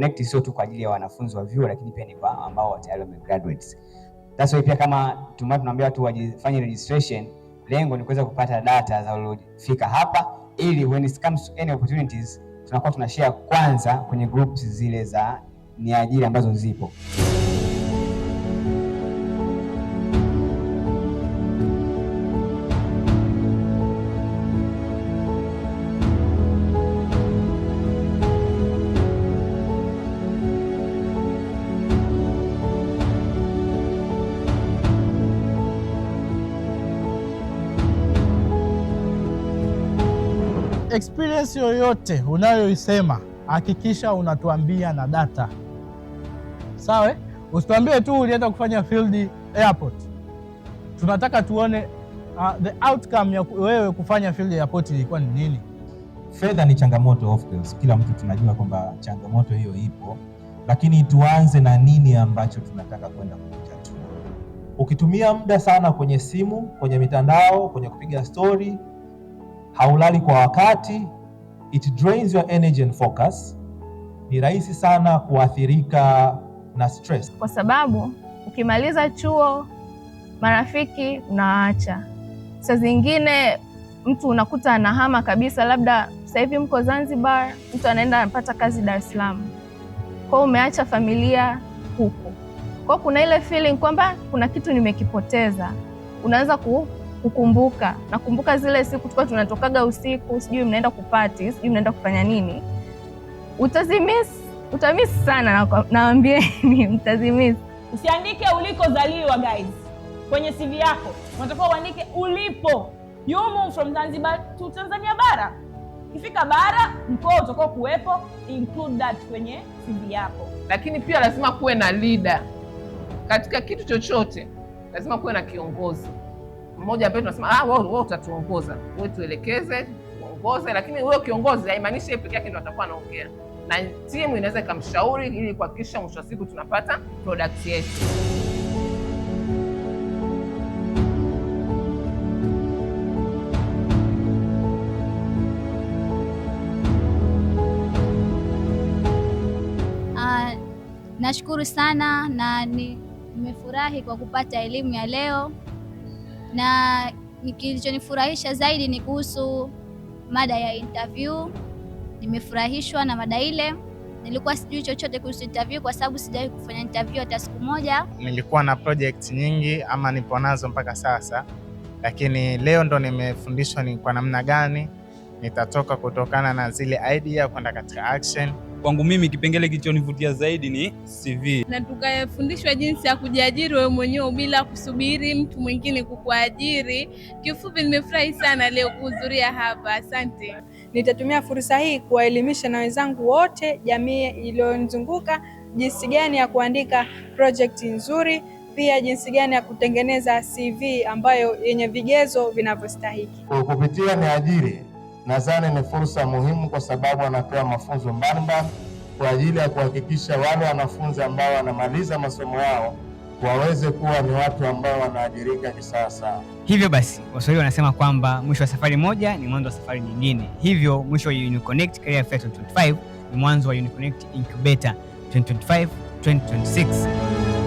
UniConnect sio tu kwa ajili ya wanafunzi wa vyuo, lakini pia ni kwa ambao tayari wame graduates. That's why pia kama tunaambia watu wajifanye registration, lengo ni kuweza kupata data za waliofika hapa, ili when it comes to any opportunities tunakuwa tuna share kwanza kwenye groups zile za ni ajira ambazo zipo. Experience yoyote unayoisema hakikisha unatuambia na data, sawa? Eh? Usituambie tu ulienda kufanya field airport. Tunataka tuone the outcome ya wewe kufanya field airport ilikuwa ni nini? Fedha ni changamoto, of course, kila mtu tunajua kwamba changamoto hiyo ipo, lakini tuanze na nini ambacho tunataka kwenda kutatua. Ukitumia muda sana kwenye simu, kwenye mitandao, kwenye kupiga story, haulali kwa wakati, it drains your energy and focus. Ni rahisi sana kuathirika na stress. Kwa sababu ukimaliza chuo marafiki unawaacha. Saa zingine mtu unakuta anahama kabisa, labda sasa hivi mko Zanzibar, mtu anaenda anapata kazi Dar es Salaam, kwa hiyo umeacha familia huku. Kwa hiyo kuna ile feeling kwamba kuna kitu nimekipoteza, unaanza kukumbuka. Nakumbuka zile siku tulikuwa tunatokaga usiku, sijui mnaenda kuparty, sijui mnaenda kufanya nini. Utazimiss, utamiss sana, nawaambieni mtazimiss. Usiandike ulikozaliwa, guys, kwenye CV yako. Unatakiwa uandike ulipo. You move from Zanzibar to Tanzania bara. Ukifika bara, mkoa utakao kuwepo, include that kwenye CV yako. Lakini pia lazima kuwe na leader katika kitu chochote, lazima kuwe na kiongozi mmoja ambaye tunasema, "Ah, wewe utatuongoza, wewe tuelekeze, tuongoze." Lakini huyo kiongozi haimaanishi yeye peke yake ndo atakuwa anaongea, na timu inaweza ikamshauri ili kuhakikisha mwisho wa siku tunapata product yetu. Nashukuru sana na nimefurahi kwa kupata elimu ya leo, na kilichonifurahisha zaidi ni kuhusu mada ya interview. Nimefurahishwa na mada ile. Nilikuwa sijui chochote kuhusu interview kwa sababu sijawahi kufanya interview hata siku moja. Nilikuwa na project nyingi ama nipo nazo mpaka sasa, lakini leo ndo nimefundishwa ni kwa namna gani nitatoka kutokana na zile idea kwenda katika action. Kwangu mimi kipengele kilichonivutia zaidi ni CV. Na tukafundishwa jinsi ya kujiajiri wewe mwenyewe bila kusubiri mtu mwingine kukuajiri. Kiufupi, nimefurahi sana leo kuhudhuria hapa, asante. Nitatumia fursa hii kuwaelimisha na wenzangu wote, jamii iliyonizunguka, jinsi gani ya kuandika project nzuri, pia jinsi gani ya kutengeneza CV ambayo yenye vigezo vinavyostahiki. Kwa kupitia Niajiri, nadhani ni fursa muhimu kwa sababu anapewa mafunzo mbalimbali kwa ajili ya kuhakikisha wale wanafunzi ambao wanamaliza masomo yao waweze kuwa ni watu ambao wanaajirika kisasa. Hivyo basi, Waswahili wanasema kwamba mwisho wa safari moja ni mwanzo wa safari nyingine. Hivyo mwisho wa UniConnect Career Fair 2025 ni mwanzo wa UniConnect Incubator 2025 2026.